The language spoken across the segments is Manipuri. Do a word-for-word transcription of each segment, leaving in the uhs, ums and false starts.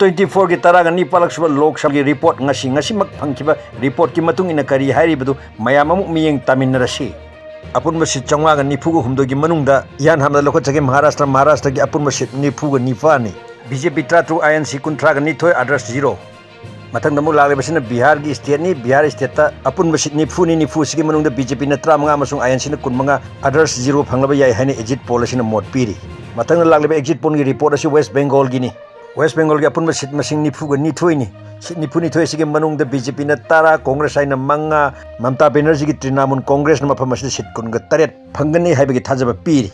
ꯇ꯭ꯋꯦꯟꯇꯤ ꯐꯣꯔꯒꯤ ꯇꯔꯥꯒ ꯅꯤꯄꯥꯜꯂꯛ ꯁꯨꯕ ꯂꯣꯛ ꯁꯚꯥꯒꯤ ꯔꯤꯄꯣꯔꯠ ꯉꯁꯤ, ꯉꯁꯤꯃꯛ ꯐꯪꯈꯤꯕ ꯔꯤꯄꯣꯔꯠꯀꯤ ꯃꯇꯨꯡ ꯏꯟꯅ ꯀꯔꯤ ꯍꯥꯏꯔꯤꯕꯗꯨ ꯃꯌꯥꯝ ꯑꯃꯨꯛ ꯃꯤꯠꯌꯦꯡ ꯇꯥꯃꯤꯟꯅꯔꯁꯤ꯫ ꯑꯄꯨꯟꯕ ꯁꯤꯠ ꯆꯥꯝꯃꯉꯥꯒ ꯅꯤꯐꯨꯒ ꯍꯨꯝꯗꯣꯏꯒꯤ ꯃꯅꯨꯡꯗ ꯏꯍꯥꯟ ꯍꯥꯟꯕꯗ ꯂꯧꯈꯠꯆꯒꯦ ꯃꯍꯥꯔꯥꯁꯇ꯭ꯔ, ꯃꯍꯥꯔꯥꯁꯇ꯭ꯔꯒꯤ ꯑꯄꯨꯟꯕ ꯁꯤꯠ ꯅꯤꯐꯨꯒ ꯅꯤꯄꯥꯜꯅꯤ꯫ ꯕꯤ ꯖꯦ ꯄꯤ ꯇꯔꯥꯇꯔꯨꯛ, ꯑꯥꯏ ꯑꯦꯟ ꯁꯤ ꯀꯨꯟꯊ꯭ꯔꯥꯒ ꯅꯤꯊꯣꯏ, ꯑꯗꯔꯁ ꯖꯤꯔꯣ꯫ ꯃꯊꯪꯗ ꯑꯃꯨꯛ ꯂꯥꯛꯂꯤꯕꯁꯤꯅ ꯕꯤꯍꯥꯔꯒꯤ ꯁ꯭ꯇꯦꯠꯅꯤ꯫ ꯕꯤꯍꯥꯔ ꯁ꯭ꯇꯦꯠꯇ ꯑꯄꯨꯟꯕ ꯁꯤꯠ ꯅꯤꯐꯨꯅꯤ꯫ ꯅꯤꯐꯨ ꯑꯁꯤꯒꯤ ꯃꯅꯨꯡꯗ ꯕꯤ ꯖꯦ ꯄꯤꯅ ꯇꯔꯥꯃꯉꯥ ꯑꯃꯁꯨꯡ ꯑꯥꯏ ꯑꯦꯟ ꯁꯤꯅ ꯀꯨꯟꯃꯉꯥ, ꯑꯗꯔꯁ ꯖꯤꯔꯣ ꯐꯪꯂꯕ ꯌꯥꯏ ꯍꯥꯏꯅ ꯑꯦꯛꯖꯤꯠ ꯄꯣꯜ ꯑꯁꯤꯅ ꯃꯣꯠ ꯄꯤꯔꯤ꯫ ꯃꯊꯪꯗ ꯂꯥꯛꯂꯤꯕ ꯑꯦꯛꯖꯤꯠ ꯄꯣꯜꯒꯤ ꯔꯤꯄꯣꯔꯠ ꯑꯁꯤ ꯋꯦꯁ ꯕꯦꯡꯒꯣꯜꯒꯤꯅꯤ꯫ ꯋꯦꯁ ꯕꯦꯡꯒꯣꯜꯒꯤ ꯑꯄꯨꯟꯕ ꯁꯤꯠ ꯃꯁꯤꯡ ꯅꯤꯐꯨꯒ ꯅꯤꯊꯣꯏꯅꯤ꯫ ꯁꯤꯠ ꯅꯤꯐꯨ ꯅꯤꯊꯣꯏ ꯑꯁꯤꯒꯤ ꯃꯅꯨꯡꯗ ꯕꯤ ꯖꯦ ꯄꯤꯅ ꯇꯔꯥ, ꯀꯣꯡꯒ꯭ꯔꯦꯁ ꯑꯥꯏꯅ ꯃꯉꯥ, ꯃꯃꯇꯥ ꯕꯦꯅꯔꯖꯤꯒꯤ ꯇ꯭ꯔꯤꯅꯥꯃꯨꯜ ꯀꯣꯡꯒ꯭ꯔꯦꯁꯅ ꯃꯐꯝ ꯑꯁꯤꯗ ꯁꯤꯠ ꯀꯨꯟꯒ ꯇꯔꯦꯠ ꯐꯪꯒꯅꯤ ꯍꯥꯏꯕꯒꯤ ꯊꯥꯖꯕ ꯄꯤꯔꯤ꯫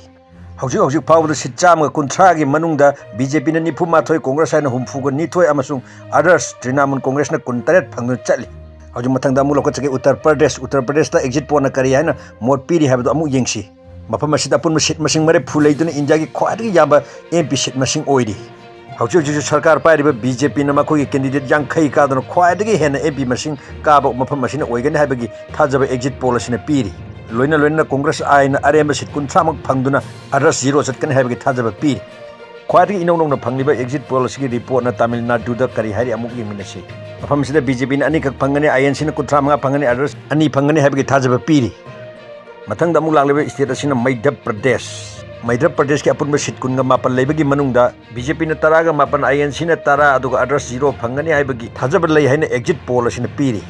ꯍꯧꯖꯤꯛ ꯍꯧꯖꯤꯛ ꯐꯥꯎꯕꯗ ꯁꯤꯠ ꯆꯥꯝꯃꯒ ꯀꯨꯟꯊ꯭ꯔꯥꯒꯤ ꯃꯅꯨꯡꯗ ꯕꯤ ꯖꯦ ꯄꯤꯅ ꯅꯤꯐꯨ ꯃꯥꯊꯣꯏ, ꯀꯣꯡꯒ꯭ꯔꯦꯁ ꯑꯥꯏꯅ ꯍꯨꯝꯐꯨꯒ ꯅꯤꯊꯣꯏ ꯑꯃꯁꯨꯡ ꯑꯗꯔꯁ ꯇ꯭ꯔꯤꯅꯥꯃꯨꯜ ꯀꯣꯡꯒ꯭ꯔꯦꯁꯅ ꯀꯨꯟ ꯇꯔꯦꯠ ꯐꯪꯗꯨꯅ ꯆꯠꯂꯤ꯫ ꯍꯧꯖꯤꯛ ꯃꯊꯪꯗ ꯑꯃꯨꯛ ꯂꯧꯈꯠꯆꯒꯦ ꯎꯠꯇꯔ ꯄ꯭ꯔꯗꯦꯁ꯫ ꯎꯠꯇꯔ ꯄ꯭ꯔꯗꯦꯁꯇ ꯑꯦꯛꯖꯤꯠ ꯄꯣꯜꯅ ꯀꯔꯤ ꯍꯥꯏꯅ ꯃꯣꯠ ꯄꯤꯔꯤ ꯍꯥꯏꯕꯗꯨ ꯑꯃꯨꯛ ꯌꯦꯡꯁꯤ꯫ ꯃꯐꯝ ꯑꯁꯤꯗ ꯑꯄꯨꯟꯕ ꯁꯤꯠ ꯃꯁꯤꯡ ꯃꯔꯤꯐꯨ ꯂꯩꯗꯨꯅ ꯏꯟꯗꯤꯌꯥꯒꯤ ꯈ꯭ꯋꯥꯏꯗꯒꯤ ꯌꯥꯝꯕ ꯑꯦꯝ ꯄꯤ ꯁꯤꯠ ꯃꯁꯤꯡ ꯑꯣꯏꯔꯤ꯫ ꯍꯧꯖꯤꯛ ꯍꯧꯖꯤꯛꯁꯨ ꯁꯔꯀꯥꯔ ꯄꯥꯏꯔꯤꯕ ꯕꯤ ꯖꯦ ꯄꯤꯅ ꯃꯈꯣꯏꯒꯤ ꯀꯦꯟꯗꯤꯗꯦꯠ ꯌꯥꯡꯈꯩ ꯀꯥꯗꯨꯅ ꯈ꯭ꯋꯥꯏꯗꯒꯤ ꯍꯦꯟꯅ ꯑꯦꯝ ꯄꯤ ꯃꯁꯤꯡ ꯀꯥꯕ ꯃꯐꯝ ꯑꯁꯤꯅ ꯑꯣꯏꯒꯅꯤ ꯍꯥꯏꯕꯒꯤ ꯊꯥꯖꯕ ꯑꯦꯛꯖꯤꯠ ꯄꯣꯜ ꯑꯁꯤꯅ ꯄꯤꯔꯤ꯫ ꯂꯣꯏꯅ ꯂꯣꯏꯅꯅ ꯀꯣꯡꯒ꯭ꯔꯦꯁ ꯑꯥꯏꯅ ꯑꯔꯦꯝꯕ ꯁꯤꯠ ꯀꯨꯟꯊ꯭ꯔꯥꯃꯨꯛ ꯐꯪꯗꯨꯅ ꯑꯗꯔꯁ ꯖꯤꯔꯣ ꯆꯠꯀꯅꯤ ꯍꯥꯏꯕꯒꯤ ꯊꯥꯖꯕ ꯄꯤꯔꯤ꯫ ꯈ꯭ꯋꯥꯏꯗꯒꯤ ꯏꯅꯧ ꯅꯧꯅ ꯐꯪꯂꯤꯕ ꯑꯦꯛꯖꯤꯠ ꯄꯣꯜ ꯑꯁꯤꯒꯤ ꯔꯤꯄꯣꯔꯠꯅ ꯇꯥꯃꯤꯜ ꯅꯥꯗꯨꯗ ꯀꯔꯤ ꯍꯥꯏꯔꯤ ꯑꯃꯨꯛ ꯌꯦꯡꯃꯤꯟꯅꯁꯤ꯫ ꯃꯐꯝ ꯑꯁꯤꯗ ꯕꯤ ꯖꯦ ꯄꯤꯅ ꯑꯅꯤꯈꯛ ꯐꯪꯒꯅꯤ, ꯑꯥꯏ ꯑꯦꯟ ꯁꯤꯅ ꯀꯨꯟꯊ꯭ꯔꯥ ꯃꯉꯥ ꯐꯪꯒꯅꯤ, ꯑꯗꯔꯁ ꯑꯅꯤ ꯐꯪꯒꯅꯤ ꯍꯥꯏꯕꯒꯤ ꯊꯥꯖꯕ ꯄꯤꯔꯤ꯫ ꯃꯊꯪꯗ ꯑꯃꯨꯛ ꯂꯥꯛꯂꯤꯕ ꯁ꯭ꯇꯦꯠ ꯑꯁꯤꯅ ꯃꯩꯙ꯭ꯌ ꯄ꯭ꯔꯗꯦꯁ꯫ ꯃꯩꯙ꯭ꯌ ꯄ꯭ꯔꯗꯦꯁꯀꯤ ꯑꯄꯨꯟꯕ ꯁꯤꯠ ꯀꯨꯟꯒ ꯃꯥꯄꯜ ꯂꯩꯕꯒꯤ ꯃꯅꯨꯡꯗ ꯕꯤ ꯖꯦ ꯄꯤꯅ ꯇꯔꯥꯒ ꯃꯥꯄꯜ, ꯑꯥꯏ ꯑꯦꯟ ꯁꯤꯅ ꯇꯔꯥ, ꯑꯗꯨꯒ ꯑꯗꯔꯁ ꯖꯤꯔꯣ ꯐꯪꯒꯅꯤ ꯍꯥꯏꯕꯒꯤ ꯊꯥꯖꯕ ꯂꯩ ꯍꯥꯏꯅ ꯑꯦꯛꯖꯤꯠ ꯄꯣꯜ ꯑꯁꯤꯅ ꯄꯤꯔꯤ꯫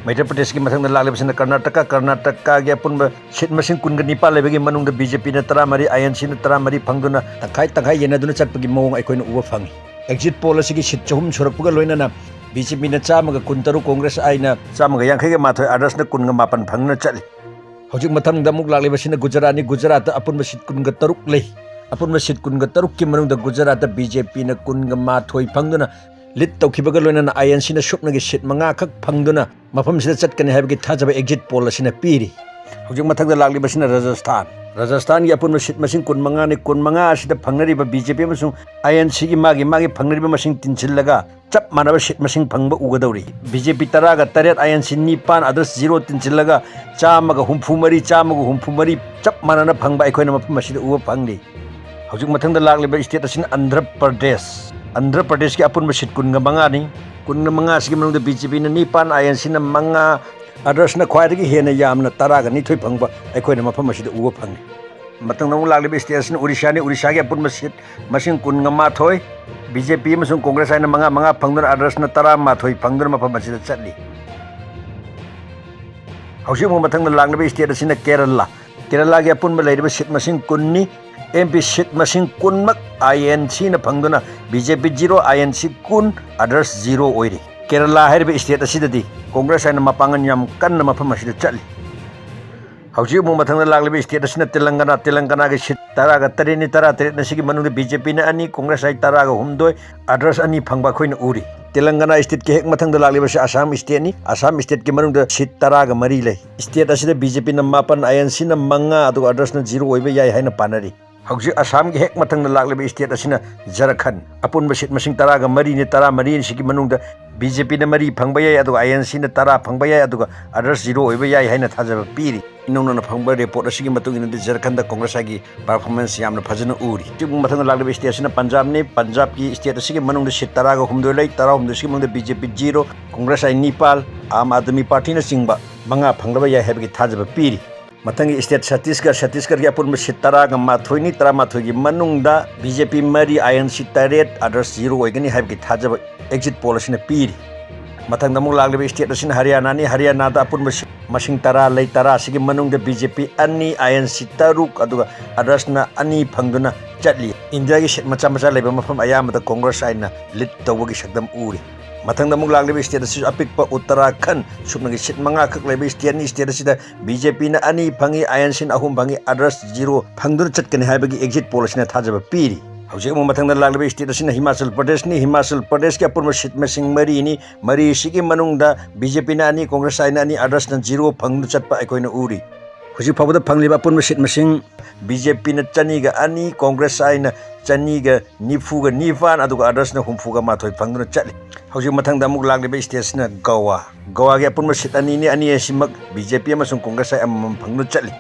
ꯃꯩꯙ꯭ꯌ ꯄ꯭ꯔꯗꯦꯁꯀꯤ ꯃꯊꯪꯗ ꯂꯥꯛꯂꯤꯕꯁꯤꯅ ꯀꯔꯅꯥꯇꯀꯥ꯫ ꯀꯔꯅꯥꯇꯀꯥꯒꯤ ꯑꯄꯨꯟꯕ ꯁꯤꯠ ꯃꯁꯤꯡ ꯀꯨꯟꯒ ꯅꯤꯄꯥꯜ ꯂꯩꯕꯒꯤ ꯃꯅꯨꯡꯗ ꯕꯤ ꯖꯦ ꯄꯤꯅ ꯇꯔꯥꯃꯔꯤ, ꯑꯥꯏ ꯑꯦꯟ ꯁꯤꯅ ꯇꯔꯥꯃꯔꯤ ꯐꯪꯗꯨꯅ ꯇꯪꯈꯥꯏ ꯇꯪꯈꯥꯏ ꯌꯦꯟꯅꯗꯨꯅ ꯆꯠꯄꯒꯤ ꯃꯑꯣꯡ ꯑꯩꯈꯣꯏꯅ ꯎꯕ ꯐꯪꯉꯤ꯫ ꯑꯦꯛꯖꯤꯠ ꯄꯣꯜ ꯑꯁꯤꯒꯤ ꯁꯤꯠ ꯆꯍꯨꯝ ꯁꯨꯔꯛꯄꯒ ꯂꯣꯏꯅꯅ ꯕꯤ ꯖꯦ ꯄꯤꯅ ꯆꯥꯝꯃꯒ ꯀꯨꯟꯇꯔꯨꯛ, ꯀꯣꯡꯒ꯭ꯔꯦꯁ ꯑꯥꯏꯅ ꯆꯥꯝꯃꯒ ꯌꯥꯡꯈꯩꯒ ꯃꯥꯊꯣꯏ, ꯑꯗꯔꯁꯅ ꯀꯨꯟꯒ ꯃꯥꯄꯜ ꯐꯪꯗꯨꯅ ꯆꯠꯂꯤ꯫ ꯍꯧꯖꯤꯛ ꯃꯊꯪꯗ ꯑꯃꯨꯛ ꯂꯥꯛꯂꯤꯕꯁꯤꯅ ꯒꯨꯖꯔꯥꯠꯅꯤ꯫ ꯒꯨꯖꯔꯥꯠꯇ ꯑꯄꯨꯟꯕ ꯁꯤꯠ ꯀꯨꯟꯒ ꯇꯔꯨꯛ ꯂꯩ꯫ ꯑꯄꯨꯟꯕ ꯁꯤꯠ ꯀꯨꯟꯒ ꯇꯔꯨꯛꯀꯤ ꯃꯅꯨꯡꯗ ꯒꯨꯖꯔꯥꯠꯇ ꯕꯤ ꯖꯦ ꯄꯤꯅ ꯀꯨꯟꯒ ꯃꯥꯊꯣꯏ ꯐꯪꯗꯨꯅ ꯂꯤꯗ ꯇꯧꯈꯤꯕꯒ ꯂꯣꯏꯅꯅ ꯑꯥꯏ ꯑꯦꯟ ꯁꯤꯅ ꯁꯨꯞꯅꯒꯤ ꯁꯤꯠ ꯃꯉꯥꯈꯛ ꯐꯪꯗꯨꯅ ꯃꯐꯝꯁꯤꯗ ꯆꯠꯀꯅꯤ ꯍꯥꯏꯕꯒꯤ ꯊꯥꯖꯕ ꯑꯦꯛꯖꯤꯠ ꯄꯣꯜ ꯑꯁꯤꯅ ꯄꯤꯔꯤ꯫ ꯍꯧꯖꯤꯛ ꯃꯊꯪꯗ ꯂꯥꯛꯂꯤꯕꯁꯤꯅ ꯔꯥꯖꯁꯊꯥꯟ꯫ ꯔꯥꯖꯁꯊꯥꯟꯒꯤ ꯑꯄꯨꯟꯕ ꯁꯤꯠ ꯃꯁꯤꯡ ꯀꯨꯟꯃꯉꯥꯅꯤ꯫ ꯀꯨꯟꯃꯉꯥ ꯑꯁꯤꯗ ꯐꯪꯅꯔꯤꯕ ꯕꯤ ꯖꯦ ꯄꯤ ꯑꯃꯁꯨꯡ ꯑꯥꯏ ꯑꯦꯟ ꯁꯤꯒꯤ ꯃꯥꯒꯤ ꯃꯥꯒꯤ ꯐꯪꯅꯔꯤꯕ ꯃꯁꯤꯡ ꯇꯤꯟꯁꯤꯜꯂꯒ ꯆꯞ ꯃꯥꯟꯅꯕ ꯁꯤꯠ ꯃꯁꯤꯡ ꯐꯪꯕ ꯎꯒꯗꯧꯔꯤ꯫ ꯕꯤ ꯖꯦ ꯄꯤ ꯇꯔꯥꯒ ꯇꯔꯦꯠ, ꯑꯥꯏ ꯑꯦꯟ ꯁꯤ ꯅꯤꯄꯥꯟ, ꯑꯗꯔꯁ ꯖꯤꯔꯣ ꯇꯤꯟꯁꯤꯜꯂꯒ ꯆꯥꯝꯃꯒ ꯍꯨꯝꯐꯨ ꯃꯔꯤ, ꯆꯥꯝꯃꯒ ꯍꯨꯝꯐꯨ ꯃꯔꯤ ꯆꯞ ꯃꯥꯟꯅꯅ ꯐꯪꯕ ꯑꯩꯈꯣꯏꯅ ꯃꯐꯝ ꯑꯁꯤꯗ ꯎꯕ ꯐꯪꯂꯤ꯫ ꯍꯧꯖꯤꯛ ꯃꯊꯪꯗ ꯂꯥꯛꯂꯤꯕ ꯁ꯭ꯇꯦꯠ ꯑꯁꯤꯅ ꯑꯟꯙ꯭ꯔ ꯄ꯭ꯔꯗꯦꯁ꯫ ꯑꯟꯙ꯭ꯔ ꯄ꯭ꯔꯗꯦꯁꯀꯤ ꯑꯄꯨꯟꯕ ꯁꯤꯠ ꯀꯨꯟꯒ ꯃꯉꯥꯅꯤ꯫ ꯀꯨꯟꯒ ꯃꯉꯥꯁꯤꯒꯤ ꯃꯅꯨꯡꯗ ꯕꯤ ꯖꯦ ꯄꯤꯅ ꯅꯤꯄꯥꯟ, ꯑꯥꯏ ꯑꯦꯟ ꯁꯤꯅ ꯃꯉꯥ, ꯑꯗꯔꯁꯅ ꯈ꯭ꯋꯥꯏꯗꯒꯤ ꯍꯦꯟꯅ ꯌꯥꯝꯅ ꯇꯔꯥꯒ ꯅꯤꯊꯣꯏ ꯐꯪꯕ ꯑꯩꯈꯣꯏꯅ ꯃꯐꯝ ꯑꯁꯤꯗ ꯎꯕ ꯐꯪꯉꯤ꯫ ꯃꯊꯪꯗ ꯑꯃꯨꯛ ꯂꯥꯛꯂꯤꯕ ꯁ꯭ꯇꯦꯠ ꯑꯁꯤꯅ ꯎꯔꯤꯁꯥꯅꯤ꯫ ꯎꯔꯤꯁꯥꯒꯤ ꯑꯄꯨꯟꯕ ꯁꯤꯠ ꯃꯁꯤꯡ ꯀꯨꯟꯒ ꯃꯥꯊꯣꯏ, ꯕꯤ ꯖꯦ ꯄꯤ ꯑꯃꯁꯨꯡ ꯀꯣꯡꯒ꯭ꯔꯦꯁ ꯍꯥꯏꯅ ꯃꯉꯥ ꯃꯉꯥ ꯐꯪꯗꯨꯅ ꯑꯗꯔꯁꯅ ꯇꯔꯥꯃꯥꯊꯣꯏ ꯐꯪꯗꯨꯅ ꯃꯐꯝ ꯑꯁꯤꯗ ꯆꯠꯂꯤ꯫ ꯍꯧꯖꯤꯛ ꯑꯃꯨꯛ ꯃꯊꯪꯗ ꯂꯥꯛꯂꯤꯕ ꯁ꯭ꯇꯦꯠ ꯑꯁꯤꯅ ꯀꯦꯔꯂꯥ꯫ ꯀꯦꯔꯂꯥꯒꯤ ꯑꯄꯨꯟꯕ ꯂꯩꯔꯤꯕ ꯁꯤꯠ ꯃꯁꯤꯡ ꯀꯨꯟꯅꯤ꯫ ꯑꯦꯝ ꯄꯤ ꯁꯤꯠ ꯃꯁꯤꯡ ꯀꯨꯟꯃꯛ ꯑꯥꯏ ꯑꯦꯟ ꯁꯤꯅ ꯐꯪꯗꯨꯅ ꯕꯤ ꯖꯦ ꯄꯤ ꯖꯤꯔꯣ, ꯑꯥꯏ ꯑꯦꯟ ꯁꯤ ꯀꯨꯟ, ꯑꯗꯔꯁ ꯖꯤꯔꯣ ꯑꯣꯏꯔꯤ꯫ ꯀꯦꯔꯂꯥ ꯍꯥꯏꯔꯤꯕ ꯁ꯭ꯇꯦꯠ ꯑꯁꯤꯗꯗꯤ ꯀꯣꯡꯒ꯭ꯔꯦꯁ ꯍꯥꯏꯅ ꯃꯄꯥꯡꯒꯜ ꯌꯥꯝ ꯀꯟꯅ ꯃꯐꯝ ꯑꯁꯤꯗ ꯆꯠꯂꯤ꯫ ꯍꯧꯖꯤꯛ ꯑꯃꯨꯛ ꯃꯊꯪꯗ ꯂꯥꯛꯂꯤꯕ ꯁ꯭ꯇꯦꯠ ꯑꯁꯤꯅ ꯇꯦꯂꯪꯒꯅꯥ꯫ ꯇꯦꯂꯪꯒꯅꯥꯒꯤ ꯁꯤꯠ ꯇꯔꯥꯒ ꯇꯔꯦꯠꯅꯤ꯫ ꯇꯔꯥ ꯇꯔꯦꯠ ꯑꯁꯤꯒꯤ ꯃꯅꯨꯡꯗ ꯕꯤ ꯖꯦ ꯄꯤꯅ ꯑꯅꯤ, ꯀꯣꯡꯒ꯭ꯔꯦꯁ ꯍꯥꯏ ꯇꯔꯥꯒ ꯍꯨꯝꯗꯣꯏ, ꯑꯗꯔꯁ ꯑꯅꯤ ꯐꯪꯕ ꯑꯩꯈꯣꯏꯅ ꯎꯔꯤ꯫ ꯇꯦꯂꯪꯒꯅꯥ ꯁ꯭ꯇꯦꯠꯀꯤ ꯍꯦꯛ ꯃꯊꯪꯗ ꯂꯥꯛꯂꯤꯕꯁꯤ ꯑꯁꯥꯝ ꯁ꯭ꯇꯦꯠꯅꯤ꯫ ꯑꯁꯥꯝ ꯁ꯭ꯇꯦꯠꯀꯤ ꯃꯅꯨꯡꯗ ꯁꯤꯠ ꯇꯔꯥꯒ ꯃꯔꯤ ꯂꯩ꯫ ꯁ꯭ꯇꯦꯠ ꯑꯁꯤꯗ ꯕꯤ ꯖꯦ ꯄꯤꯅ ꯃꯥꯄꯟ, ꯑꯥꯏ ꯑꯦꯟ ꯁꯤꯅ ꯃꯉꯥ, ꯑꯗꯨꯒ ꯑꯗꯔꯁꯅ ꯖꯤꯔꯣ ꯑꯣꯏꯕ ꯌꯥꯏ ꯍꯥꯏꯅ ꯄꯥꯅꯔꯤ꯫ ꯍꯧꯖꯤꯛ ꯑꯁꯥꯝꯒꯤ ꯍꯦꯛ ꯃꯊꯪꯗ ꯂꯥꯛꯂꯤꯕ ꯁ꯭ꯇꯦꯠ ꯑꯁꯤꯅ ꯖꯔꯈꯟ꯫ ꯑꯄꯨꯟꯕ ꯁꯤꯠ ꯃꯁꯤꯡ ꯇꯔꯥꯒ ꯃꯔꯤꯅꯤ꯫ ꯇꯔꯥꯃꯔꯤ ꯑꯁꯤꯒꯤ ꯃꯅꯨꯡꯗ ꯕꯤ ꯖꯦ ꯄꯤꯅ ꯃꯔꯤ ꯐꯪꯕ ꯌꯥꯏ, ꯑꯗꯨꯒ ꯑꯥꯏ ꯑꯦꯟ ꯁꯤꯅ ꯇꯔꯥ ꯐꯪꯕ ꯌꯥꯏ, ꯑꯗꯨꯒ ꯑꯗꯔꯁ ꯖꯤꯔꯣ ꯑꯣꯏꯕ ꯌꯥꯏ ꯍꯥꯏꯅ ꯊꯥꯖꯕ ꯄꯤꯔꯤ꯫ ꯏꯅꯧ ꯅꯧꯅ ꯐꯪꯕ ꯔꯤꯄꯣꯔꯠ ꯑꯁꯤꯒꯤ ꯃꯇꯨꯡ ꯏꯟꯅꯗꯤ ꯖꯔꯈꯟꯗ ꯀꯣꯡꯒ꯭ꯔꯦꯁ ꯍꯥꯏꯒꯤ ꯄꯔꯐꯣꯔꯃꯦꯟꯁ ꯌꯥꯝꯅ ꯐꯖꯅ ꯎꯔꯤ꯫ ꯁꯤꯒꯨꯝꯕ ꯃꯊꯪꯗ ꯂꯥꯛꯂꯤꯕ ꯁ꯭ꯇꯦꯠ ꯑꯁꯤꯅ ꯄꯟꯖꯥꯕꯅꯤ꯫ ꯄꯟꯖꯥꯕꯀꯤ ꯁ꯭ꯇꯦꯠ ꯑꯁꯤꯒꯤ ꯃꯅꯨꯡꯗ ꯁꯤꯠ ꯇꯔꯥꯒ ꯍꯨꯝꯗꯣꯏ ꯂꯩ꯫ ꯇꯔꯥꯍꯨꯝꯗꯣꯏꯁꯤꯒꯤ ꯃꯅꯨꯡꯗ ꯕꯤ ꯖꯦ ꯄꯤ ꯖꯤꯔꯣ, ꯀꯣꯡꯒ꯭ꯔꯦꯁ ꯑꯥꯏ ꯅꯤꯄꯥꯜ, ꯑꯥꯝ ꯑꯥꯗꯃꯤ ꯄꯥꯔꯇꯤꯅꯆꯤꯡꯕ ꯃꯉꯥ ꯐꯪꯂꯕ ꯌꯥꯏ ꯍꯥꯏꯕꯒꯤ ꯊꯥꯖꯕ ꯄꯤꯔꯤ꯫ ꯃꯊꯪꯒꯤ ꯁ꯭ꯇꯦꯠ ꯁꯠꯇꯤꯁꯒꯔ꯫ ꯁꯠꯇꯤꯁꯒꯔꯒꯤ ꯑꯄꯨꯟꯕ ꯁꯤꯠ ꯇꯔꯥꯒ ꯃꯥꯊꯣꯏꯅꯤ꯫ ꯇꯔꯥꯃꯥꯊꯣꯏꯒꯤ ꯃꯅꯨꯡꯗ ꯕꯤ ꯖꯦ ꯄꯤ ꯃꯔꯤ, ꯑꯥꯏ ꯑꯦꯟ ꯁꯤ ꯇꯔꯦꯠ, ꯑꯗꯔꯁ ꯖꯤꯔꯣ ꯑꯣꯏꯒꯅꯤ ꯍꯥꯏꯕꯒꯤ ꯊꯥꯖꯕ ꯑꯦꯛꯖꯤꯠ ꯄꯣꯜ ꯑꯁꯤꯅ ꯄꯤꯔꯤ꯫ ꯃꯊꯪꯗ ꯑꯃꯨꯛ ꯂꯥꯛꯂꯤꯕ ꯁ꯭ꯇꯦꯠ ꯑꯁꯤꯅ ꯍꯔꯤꯌꯥꯅꯥꯅꯤ꯫ ꯍꯔꯤꯌꯥꯅꯥꯗ ꯑꯄꯨꯟꯕ ꯁꯤꯠ ꯃꯁꯤꯡ ꯇꯔꯥ ꯂꯩ꯫ ꯇꯔꯥ ꯑꯁꯤꯒꯤ ꯃꯅꯨꯡꯗ ꯕꯤ ꯖꯦ ꯄꯤ ꯑꯅꯤ, ꯑꯥꯏ ꯑꯦꯟ ꯁꯤ ꯇꯔꯨꯛ, ꯑꯗꯨꯒ ꯑꯗꯔꯁꯅ ꯑꯅꯤ ꯐꯪꯗꯨꯅ ꯆꯠꯂꯤ꯫ ꯏꯟꯗꯤꯌꯥꯒꯤ ꯁꯤꯠ ꯃꯆꯥ ꯃꯆꯥ ꯂꯩꯕ ꯃꯐꯝ ꯑꯌꯥꯝꯕꯗ ꯀꯣꯡꯒ꯭ꯔꯦꯁ ꯍꯥꯏꯅ ꯂꯤꯗ ꯇꯧꯕꯒꯤ ꯁꯛꯇꯝ ꯎꯔꯤ꯫ ꯃꯊꯪꯗ ꯑꯃꯨꯛ ꯂꯥꯛꯂꯤꯕ ꯁ꯭ꯇꯦꯠ ꯑꯁꯤꯁꯨ ꯑꯄꯤꯛꯄ ꯎꯠꯇꯔꯥꯈꯟ꯫ ꯁꯨꯞꯅꯒꯤ ꯁꯤꯠ ꯃꯉꯥꯈꯛ ꯂꯩꯕ ꯁ꯭ꯇꯦꯠꯅꯤ꯫ ꯁ꯭ꯇꯦꯠ ꯑꯁꯤꯗ ꯕꯤ ꯖꯦ ꯄꯤꯅ ꯑꯅꯤ ꯐꯪꯏ, ꯑꯥꯏ ꯑꯦꯟ ꯁꯤꯅ ꯑꯍꯨꯝ ꯐꯪꯏ, ꯑꯗꯔꯁ ꯖꯤꯔꯣ ꯐꯪꯗꯨꯅ ꯆꯠꯀꯅꯤ ꯍꯥꯏꯕꯒꯤ ꯑꯦꯛꯖꯤꯠ ꯄꯣꯜ ꯑꯁꯤꯅ ꯊꯥꯖꯕ ꯄꯤꯔꯤ꯫ ꯍꯧꯖꯤꯛ ꯑꯃꯨꯛ ꯃꯊꯪꯗ ꯂꯥꯛꯂꯤꯕ ꯁ꯭ꯇꯦꯠ ꯑꯁꯤꯅ ꯍꯤꯃꯥꯆꯜ ꯄ꯭ꯔꯗꯦꯁꯅꯤ꯫ ꯍꯤꯃꯥꯆꯜ ꯄ꯭ꯔꯗꯦꯁꯀꯤ ꯑꯄꯨꯟꯕ ꯁꯤꯠ ꯃꯁꯤꯡ ꯃꯔꯤꯅꯤ꯫ ꯃꯔꯤꯁꯤꯒꯤ ꯃꯅꯨꯡꯗ ꯕꯤ ꯖꯦ ꯄꯤꯅ ꯑꯅꯤ, ꯀꯣꯡꯒ꯭ꯔꯦꯁ ꯑꯥꯏꯅ ꯑꯅꯤ, ꯑꯗꯔꯁꯅ ꯖꯤꯔꯣ ꯐꯪꯗꯨꯅ ꯆꯠꯄ ꯑꯩꯈꯣꯏꯅ ꯎꯔꯤ꯫ ꯍꯧꯖꯤꯛ ꯐꯥꯎꯕꯗ ꯐꯪꯂꯤꯕ ꯑꯄꯨꯟꯕ ꯁꯤꯠ ꯃꯁꯤꯡ ꯕꯤ ꯖꯦ ꯄꯤꯅ ꯆꯅꯤꯒ ꯑꯅꯤ, ꯀꯣꯡꯒ꯭ꯔꯦꯁ ꯑꯥꯏꯅ ꯆꯅꯤꯒ ꯅꯤꯐꯨꯒ ꯅꯤꯄꯥꯟ, ꯑꯗꯨꯒ ꯑꯗꯔꯁꯅ ꯍꯨꯝꯐꯨꯒ ꯃꯥꯊꯣꯏ ꯐꯪꯗꯨꯅ ꯆꯠꯂꯤ꯫ ꯍꯧꯖꯤꯛ ꯃꯊꯪꯗ ꯑꯃꯨꯛ ꯂꯥꯛꯂꯤꯕ ꯁ꯭ꯇꯦꯠꯁꯤꯅ ꯒꯋꯥ꯫ ꯒꯋꯥꯒꯤ ꯑꯄꯨꯟꯕ ꯁꯤꯠ ꯑꯅꯤꯅꯤ꯫ ꯑꯅꯤ ꯑꯁꯤꯃꯛ ꯕꯤ ꯖꯦ ꯄꯤ ꯑꯃꯁꯨꯡ ꯀꯣꯡꯒ꯭ꯔꯦꯁ ꯑꯥꯏ ꯑꯃꯃꯝ ꯐꯪꯗꯨꯅ ꯆꯠꯂꯤ꯫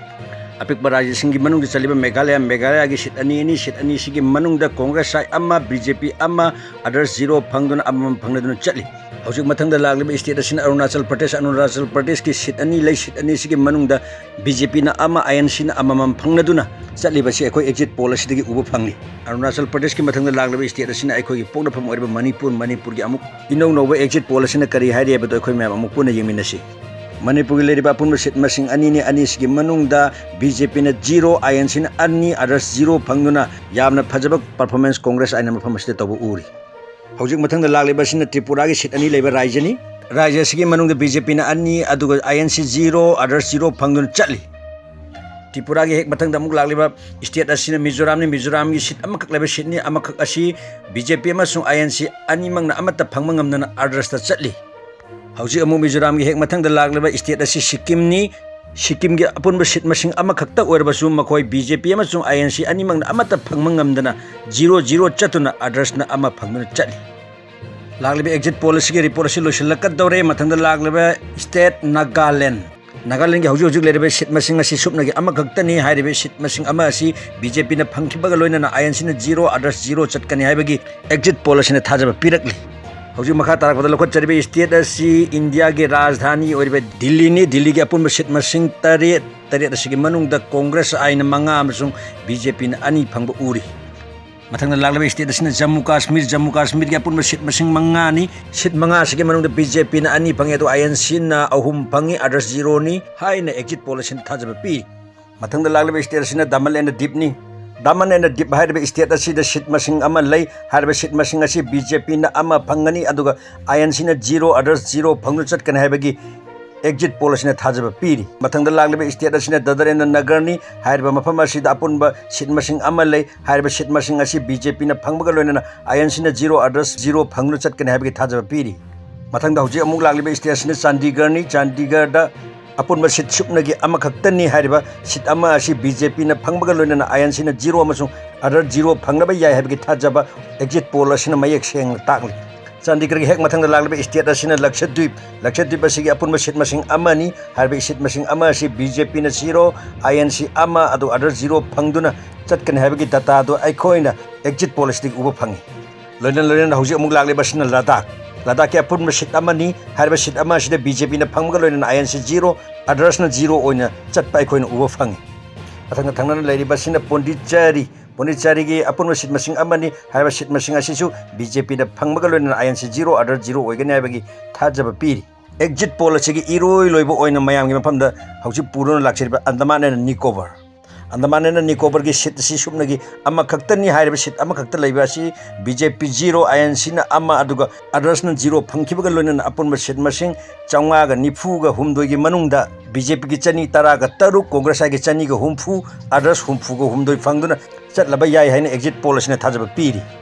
ꯑꯄꯤꯛꯄ ꯔꯥꯖ꯭ꯌꯁꯤꯡꯒꯤ ꯃꯅꯨꯡꯗ ꯆꯜꯂꯤꯕ ꯃꯦꯘꯥꯂꯌꯥ, ꯃꯦꯘꯥꯂꯌꯥꯒꯤ ꯁꯤꯠ ꯑꯅꯤ ꯑꯅꯤ, ꯁꯤꯠ ꯑꯅꯤꯁꯤꯒꯤ ꯃꯅꯨꯡꯗ ꯀꯣꯡꯒ꯭ꯔꯦꯁ ꯁꯥꯏ ꯑꯃ, ꯕꯤ ꯖꯦ ꯄꯤ ꯑꯃ, others zero ꯐꯪꯗꯨꯅ ꯑꯃꯃꯝ ꯐꯪꯅꯗꯨꯅ ꯆꯠꯂꯤ꯫ ꯍꯧꯖꯤꯛ ꯃꯊꯪꯗ ꯂꯥꯛꯂꯤꯕ ꯁ꯭ꯇꯦꯠ ꯑꯁꯤꯅ ꯑꯔꯨꯅꯥꯆꯜ ꯄ꯭ꯔꯗꯦꯁ꯫ ꯑꯔꯨꯅꯥꯆꯜ ꯄ꯭ꯔꯗꯦꯁꯀꯤ ꯁꯤꯠ ꯑꯅꯤ ꯂꯩ, ꯁꯤꯠ ꯑꯅꯤꯁꯤꯒꯤ ꯃꯅꯨꯡꯗ ꯕꯤ ꯖꯦ ꯄꯤꯅ ꯑꯃ, ꯑꯥꯏ ꯑꯦꯟ ꯁꯤꯅ ꯑꯃꯃꯝ ꯐꯪꯅꯗꯨꯅ ꯆꯠꯂꯤꯕꯁꯤ ꯑꯩꯈꯣꯏ ꯑꯦꯛꯖꯤꯠ ꯄꯣꯜ ꯑꯁꯤꯗꯒꯤ ꯎꯕ ꯐꯪꯂꯤ꯫ ꯑꯔꯨꯅꯥꯆꯜ ꯄ꯭ꯔꯗꯦꯁꯀꯤ ꯃꯊꯪꯗ ꯂꯥꯛꯂꯤꯕ ꯁ꯭ꯇꯦꯠ ꯑꯁꯤꯅ ꯑꯩꯈꯣꯏꯒꯤ ꯄꯣꯛꯅꯐꯝ ꯑꯣꯏꯔꯤꯕ ꯃꯅꯤꯄꯨꯔ꯫ ꯃꯅꯤꯄꯨꯔꯒꯤ ꯑꯃꯨꯛ ꯏꯅꯧ ꯅꯧꯕ ꯑꯦꯛꯖꯤꯠ ꯄꯣꯜ ꯑꯁꯤꯅ ꯀꯔꯤ ꯍꯥꯏꯔꯤ ꯍꯥꯏꯕꯗꯨ ꯑꯩꯈꯣꯏ ꯃꯌꯥꯝ ꯑꯃꯨꯛ ꯄꯨꯟꯅ ꯌꯦꯡꯃꯤꯟꯅꯁꯤ꯫ ꯃꯅꯤꯄꯨꯔꯒꯤ ꯂꯩꯔꯤꯕ ꯑꯄꯨꯟꯕ ꯁꯤꯠ ꯃꯁꯤꯡ ꯑꯅꯤꯅꯤ꯫ ꯑꯅꯤꯁꯤꯒꯤ ꯃꯅꯨꯡꯗ ꯕꯤ ꯖꯦ ꯄꯤꯅ zero, ꯑꯥꯏ ꯑꯦꯟ ꯁꯤꯅ ꯑꯅꯤ, others zero ꯐꯪꯗꯨꯅ ꯌꯥꯝꯅ ꯐꯖꯕ performance ꯀꯣꯡꯒ꯭ꯔꯦꯁ ꯑꯥꯏꯅ ꯃꯐꯝ ꯑꯁꯤꯗ ꯇꯧꯕ ꯎꯔꯤ꯫ ꯍꯧꯖꯤꯛ ꯃꯊꯪꯗ ꯂꯥꯛꯂꯤꯕ ꯑꯁꯤꯅ ꯇ꯭ꯔꯤꯄꯨꯔꯥꯒꯤ ꯁꯤꯠ ꯑꯅꯤ ꯂꯩꯕ ꯔꯥꯖ꯭ꯌꯅꯤ꯫ ꯔꯥꯖ꯭ꯌ ꯑꯁꯤꯒꯤ ꯃꯅꯨꯡꯗ ꯕꯤ ꯖꯦ ꯄꯤꯅ ꯑꯅꯤ, ꯑꯗꯨꯒ I N C zero, others zero ꯐꯪꯗꯨꯅ ꯆꯠꯂꯤ꯫ ꯇ꯭ꯔꯤꯄꯨꯔꯥꯒꯤ ꯍꯦꯛ ꯃꯊꯪꯗ ꯑꯃꯨꯛ ꯂꯥꯛꯂꯤꯕ ꯁ꯭ꯇꯦꯠ ꯑꯁꯤꯅ ꯃꯤꯖꯣꯔꯥꯝꯅꯤ꯫ ꯃꯤꯖꯣꯔꯥꯝꯒꯤ ꯁꯤꯠ ꯑꯃꯈꯛ ꯂꯩꯕ ꯁꯤꯠꯅꯤ꯫ ꯑꯃꯈꯛ ꯑꯁꯤ ꯕꯤ ꯖꯦ ꯄꯤ ꯑꯃꯁꯨꯡ ꯑꯥꯏ ꯑꯦꯟ ꯁꯤ ꯑꯅꯤꯃꯛꯅ ꯑꯃꯠꯇ ꯐꯪꯕ ꯉꯝꯗꯅ othersꯇ ꯆꯠꯂꯤ꯫ ꯍꯧꯖꯤꯛ ꯑꯃꯨꯛ ꯃꯤꯖꯣꯔꯥꯝꯒꯤ ꯍꯦꯛ ꯃꯊꯪꯗ ꯂꯥꯛꯂꯤꯕ ꯁ꯭ꯇꯦꯠ ꯑꯁꯤ ꯁꯤꯛꯀꯤꯝꯅꯤ꯫ ꯁꯤꯛꯀꯤꯝꯒꯤ ꯑꯄꯨꯟꯕ ꯁꯤꯠ ꯃꯁꯤꯡ ꯑꯃꯈꯛꯇ ꯑꯣꯏꯔꯕꯁꯨ ꯃꯈꯣꯏ ꯕꯤ ꯖꯦ ꯄꯤ ꯑꯃꯁꯨꯡ ꯑꯥꯏ ꯑꯦꯟ ꯁꯤ ꯑꯅꯤꯃꯛꯅ ꯑꯃꯠꯇ ꯐꯪꯕ ꯉꯝꯗꯅ zero zero ꯆꯠꯇꯨꯅ othersꯅ ꯑꯃ ꯐꯪꯗꯨꯅ ꯆꯠꯂꯤ꯫ ꯂꯥꯛꯂꯤꯕ ꯑꯦꯛꯖꯤꯠ ꯄꯣꯜ ꯑꯁꯤꯒꯤ ꯔꯤꯄꯣꯔꯠ ꯑꯁꯤ ꯂꯣꯏꯁꯤꯜꯂꯛꯀꯗꯧꯔꯦ꯫ ꯃꯊꯪꯗ ꯂꯥꯛꯂꯤꯕ ꯁ꯭ꯇꯦꯠ ꯅꯥꯒꯥꯂꯦꯟ꯫ ꯅꯥꯒꯥꯂꯦꯟꯒꯤ ꯍꯧꯖꯤꯛ ꯍꯧꯖꯤꯛ ꯂꯩꯔꯤꯕ ꯁꯤꯠ ꯃꯁꯤꯡ ꯑꯁꯤ ꯁꯨꯞꯅꯒꯤ ꯑꯃꯈꯛꯇꯅꯤ꯫ ꯍꯥꯏꯔꯤꯕ ꯁꯤꯠ ꯃꯁꯤꯡ ꯑꯃ ꯑꯁꯤ ꯕꯤ ꯖꯦ ꯄꯤꯅ ꯐꯪꯈꯤꯕꯒ ꯂꯣꯏꯅꯅ ꯑꯥꯏ ꯑꯦꯟ ꯁꯤꯅ zero, others zero ꯆꯠꯀꯅꯤ ꯍꯥꯏꯕꯒꯤ ꯑꯦꯛꯖꯤꯠ ꯄꯣꯜ ꯑꯁꯤꯅ ꯊꯥꯖꯕ ꯄꯤꯔꯛꯂꯤ꯫ ꯍꯧꯖꯤꯛ ꯃꯈꯥ ꯇꯥꯔꯛꯄꯗ ꯂꯧꯈꯠꯆꯔꯤꯕ ꯁ꯭ꯇꯦꯠ ꯑꯁꯤ ꯏꯟꯗꯤꯌꯥꯒꯤ ꯔꯥꯖꯙꯥꯅꯤ ꯑꯣꯏꯔꯤꯕ ꯗꯤꯜꯂꯤꯅꯤ꯫ ꯗꯤꯜꯂꯤꯒꯤ ꯑꯄꯨꯟꯕ ꯁꯤꯠ ꯃꯁꯤꯡ ꯇꯔꯦꯠ, ꯇꯔꯦꯠ ꯑꯁꯤꯒꯤ ꯃꯅꯨꯡꯗ ꯀꯣꯡꯒ꯭ꯔꯦꯁ ꯑꯥꯏꯅ ꯃꯉꯥ ꯑꯃꯁꯨꯡ ꯕꯤ ꯖꯦ ꯄꯤꯅ ꯑꯅꯤ ꯐꯪꯕ ꯎꯔꯤ꯫ ꯃꯊꯪꯗ ꯂꯥꯛꯂꯤꯕ ꯁ꯭ꯇꯦꯠ ꯑꯁꯤꯅ ꯖꯝꯃꯨ ꯀꯥꯁꯃꯤꯔ꯫ ꯖꯝꯃꯨ ꯀꯥꯁꯃꯤꯔꯒꯤ ꯑꯄꯨꯟꯕ ꯁꯤꯠ ꯃꯁꯤꯡ ꯃꯉꯥꯅꯤ꯫ ꯁꯤꯠ ꯃꯉꯥ ꯑꯁꯤꯒꯤ ꯃꯅꯨꯡꯗ ꯕꯤ ꯖꯦ ꯄꯤꯅ ꯑꯅꯤ ꯐꯪꯉꯤ, ꯑꯗꯨꯒ ꯑꯥꯏ ꯑꯦꯟ ꯁꯤꯅ ꯑꯍꯨꯝ ꯐꯪꯉꯤ, others zeroꯅꯤ ꯍꯥꯏꯅ ꯑꯦꯛꯖꯤꯠ ꯄꯣꯜ ꯑꯁꯤꯅ ꯊꯥꯖꯕ ꯄꯤ꯫ ꯃꯊꯪꯗ ꯂꯥꯛꯂꯤꯕ ꯁ꯭ꯇꯦꯠ ꯑꯁꯤꯅ ꯗꯃꯟ ꯑꯦꯟ ꯗꯤꯞꯅꯤ꯫ ꯗꯃꯟ ꯑꯦꯟ ꯗꯤꯞ ꯍꯥꯏꯔꯤꯕ ꯁ꯭ꯇꯦꯠ ꯑꯁꯤꯗ ꯁꯤꯠ ꯃꯁꯤꯡ ꯑꯃ ꯂꯩ꯫ ꯍꯥꯏꯔꯤꯕ ꯁꯤꯠ ꯃꯁꯤꯡ ꯑꯁꯤ ꯕꯤ ꯖꯦ ꯄꯤꯅ ꯑꯃ ꯐꯪꯒꯅꯤ, ꯑꯗꯨꯒ ꯑꯥꯏ ꯑꯦꯟ ꯁꯤꯅ zero, others zero ꯐꯪꯗꯨꯅ ꯆꯠꯀꯅꯤ ꯍꯥꯏꯕꯒꯤ ꯑꯦꯛꯖꯤꯠ ꯄꯣꯜ ꯑꯁꯤꯅ ꯊꯥꯖꯕ ꯄꯤꯔꯤ꯫ ꯃꯊꯪꯗ ꯂꯥꯛꯂꯤꯕ ꯁ꯭ꯇꯦꯠ ꯑꯁꯤꯅ ꯗꯗꯔ ꯑꯦꯟ ꯅꯒꯔꯅꯤ꯫ ꯍꯥꯏꯔꯤꯕ ꯃꯐꯝ ꯑꯁꯤꯗ ꯑꯄꯨꯟꯕ ꯁꯤꯠ ꯃꯁꯤꯡ ꯑꯃ ꯂꯩ꯫ ꯍꯥꯏꯔꯤꯕ ꯁꯤꯠ ꯃꯁꯤꯡ ꯑꯁꯤ ꯕꯤ ꯖꯦ ꯄꯤꯅ ꯐꯪꯕꯒ ꯂꯣꯏꯅꯅ ꯑꯥꯏ ꯑꯦꯟ ꯁꯤꯅ zero, others zero ꯐꯪꯗꯨꯅ ꯆꯠꯀꯅꯤ ꯍꯥꯏꯕꯒꯤ ꯊꯥꯖꯕ ꯄꯤꯔꯤ꯫ ꯃꯊꯪꯗ ꯍꯧꯖꯤꯛ ꯑꯃꯨꯛ ꯂꯥꯛꯂꯤꯕ ꯁ꯭ꯇꯦꯠ ꯑꯁꯤꯅ ꯆꯥꯟꯗꯤꯒꯔꯅꯤ꯫ ꯆꯥꯟꯗꯤꯒꯔꯗ ꯑꯄꯨꯟꯕ ꯁꯤꯠ ꯁꯨꯞꯅꯒꯤ ꯑꯃꯈꯛꯇꯅꯤ꯫ ꯍꯥꯏꯔꯤꯕ ꯁꯤꯠ ꯑꯃ ꯑꯁꯤ ꯕꯤ ꯖꯦ ꯄꯤꯅ ꯐꯪꯕꯒ ꯂꯣꯏꯅꯅ ꯑꯥꯏ ꯑꯦꯟ ꯁꯤꯅ zero ꯑꯃꯁꯨꯡ others zero ꯐꯪꯅꯕ ꯌꯥꯏ ꯍꯥꯏꯕꯒꯤ ꯊꯥꯖꯕ ꯑꯦꯛꯖꯤꯠ ꯄꯣꯜ ꯑꯁꯤꯅ ꯃꯌꯦꯛ ꯁꯦꯡꯅ ꯇꯥꯛꯂꯤ꯫ ꯆꯥꯟꯗꯤꯒꯔꯒꯤ ꯍꯦꯛ ꯃꯊꯪꯗ ꯂꯥꯛꯂꯤꯕ state ꯑꯁꯤꯅ ꯂꯛꯁꯗ꯭ꯋꯤꯞ꯫ ꯂꯛꯁꯗ꯭ꯋꯤꯞ ꯑꯁꯤꯒꯤ ꯑꯄꯨꯟꯕ seat ꯃꯁꯤꯡ ꯑꯃꯅꯤ꯫ ꯍꯥꯏꯔꯤꯕ seat ꯃꯁꯤꯡ ꯑꯃ ꯑꯁꯤ BJPꯅ zero, INC ꯑꯃ, ꯑꯗꯨꯒ others zero ꯐꯪꯗꯨꯅ ꯆꯠꯀꯅꯤ ꯍꯥꯏꯕꯒꯤ data ꯑꯗꯨ ꯑꯩꯈꯣꯏꯅ exit poll ꯑꯁꯤꯗꯒꯤ ꯎꯕ ꯐꯪꯉꯤ꯫ ꯂꯣꯏꯅ ꯂꯣꯏꯅꯅ ꯍꯧꯖꯤꯛ ꯑꯃꯨꯛ ꯂꯥꯛꯂꯤꯕ ꯑꯁꯤꯅ ꯂꯗꯥꯈ꯫ ꯂꯗꯥꯈꯀꯤ ꯑꯄꯨꯟꯕ seat ꯑꯃꯅꯤ꯫ ꯍꯥꯏꯔꯤꯕ seat ꯑꯃ ꯑꯁꯤꯗ BJPꯅ ꯐꯪꯕꯒ ꯂꯣꯏꯅꯅ INC zero, othersꯅ zero ꯑꯣꯏꯅ ꯆꯠꯄ ꯑꯩꯈꯣꯏꯅ ꯎꯕ ꯐꯪꯉꯤ꯫ ꯃꯊꯪꯗ ꯊꯪꯅꯅ ꯂꯩꯔꯤꯕ ꯑꯁꯤꯅ ꯄꯣꯟꯗꯤꯆꯦꯔꯤ꯫ ꯄꯣꯟꯗꯤꯆꯦꯔꯤꯒꯤ ꯑꯄꯨꯟꯕ seat ꯃꯁꯤꯡ ꯑꯃꯅꯤ꯫ ꯍꯥꯏꯔꯤꯕ seat ꯃꯁꯤꯡ ꯑꯁꯤꯁꯨ BJPꯅ ꯐꯪꯕꯒ ꯂꯣꯏꯅꯅ INC zero, others zero ꯑꯣꯏꯒꯅꯤ ꯍꯥꯏꯕꯒꯤ ꯊꯥꯖꯕ ꯄꯤꯔꯤ꯫ Exit poll ꯑꯁꯤꯒꯤ ꯏꯔꯣꯏ ꯂꯣꯏꯕ ꯑꯣꯏꯅ ꯃꯌꯥꯝꯒꯤ ꯃꯐꯝꯗ ꯍꯧꯖꯤꯛ ꯄꯨꯗꯨꯅ ꯂꯥꯛꯆꯔꯤꯕ Andaman and Nicobar. Andaman and ꯅꯤꯀꯣꯕꯔꯒꯤ seat ꯑꯁꯤ ꯁꯨꯞꯅꯒꯤ ꯑꯃꯈꯛꯇꯅꯤ꯫ ꯍꯥꯏꯔꯤꯕ seat ꯑꯃꯈꯛꯇ ꯂꯩꯕ ꯑꯁꯤ BJP zero, INCꯅ ꯑꯃ, ꯑꯗꯨꯒ othersꯅ zero ꯐꯪꯈꯤꯕꯒ ꯂꯣꯏꯅꯅ ꯑꯄꯨꯟꯕ seat ꯃꯁꯤꯡ ꯆꯥꯝꯃꯉꯥꯒ ꯅꯤꯐꯨꯒ ꯍꯨꯝꯗꯣꯏꯒꯤ ꯃꯅꯨꯡꯗ BJPꯒꯤ ꯆꯅꯤ ꯇꯔꯥꯒ ꯇꯔꯨꯛ, Congress Iꯒꯤ ꯆꯅꯤꯒ ꯍꯨꯝꯐꯨ, others ꯍꯨꯝꯐꯨꯒ ꯍꯨꯝꯗꯣꯏ ꯐꯪꯗꯨꯅ ꯆꯠꯂꯕ ꯌꯥꯏ ꯍꯥꯏꯅ exit poll ꯑꯁꯤꯅ ꯊꯥꯖꯕ ꯄꯤꯔꯤ꯫